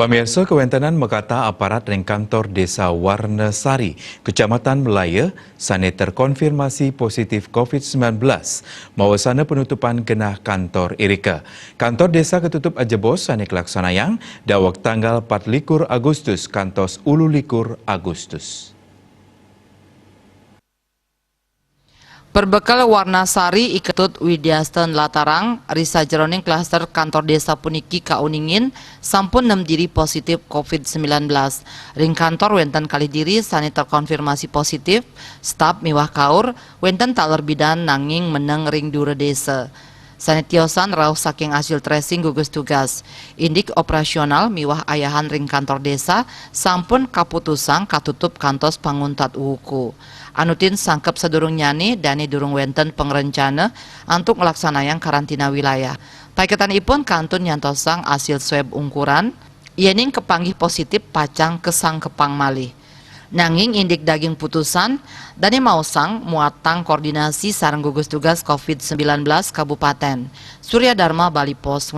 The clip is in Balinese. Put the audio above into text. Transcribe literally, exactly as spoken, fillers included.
Pamirsa, kawéntenan makata aparat ring kantor Désa Warnasari, Kecamatan Melaya, sané terkonfirmasi positif covid sembilan belas, mawasana penutupan genah kantor irika. Kantor désa katutup ajebos sané kalaksanayang daweg tanggal patlikur Agustus kantos ululikur Agustus. Perbekel Warnasari I Ketut Widiasten Latarang, ri sajeroning klaster kantor désa puniki kauningin sampun nem diri positif covid sembilan belas. Ring kantor wénten kalih diri sané terkonfirmasi positif, staf miwah kaur, wénten taler bidan nanging meneng ring dura désa. Sané tiosan rauh saking asil tracing gugus tugas. Indik operasional miwah ayahan ring kantor désa sampun kaputusang katutup kantos panguntat wuku. Anutin sangkep sadurungnyané dané durung wénten pangrencana antuk nglaksanayang karantina wilayah. Paiketanipun kantun nyantosang asil swab ungkuran, yéning kapanggih positif pacang kasangkepang malih. Nanging indik daging putusan, dané maosang muatang koordinasi sareng gugus tugas covid sembilan belas Kabupatén. Surya Dharma, Bali Post.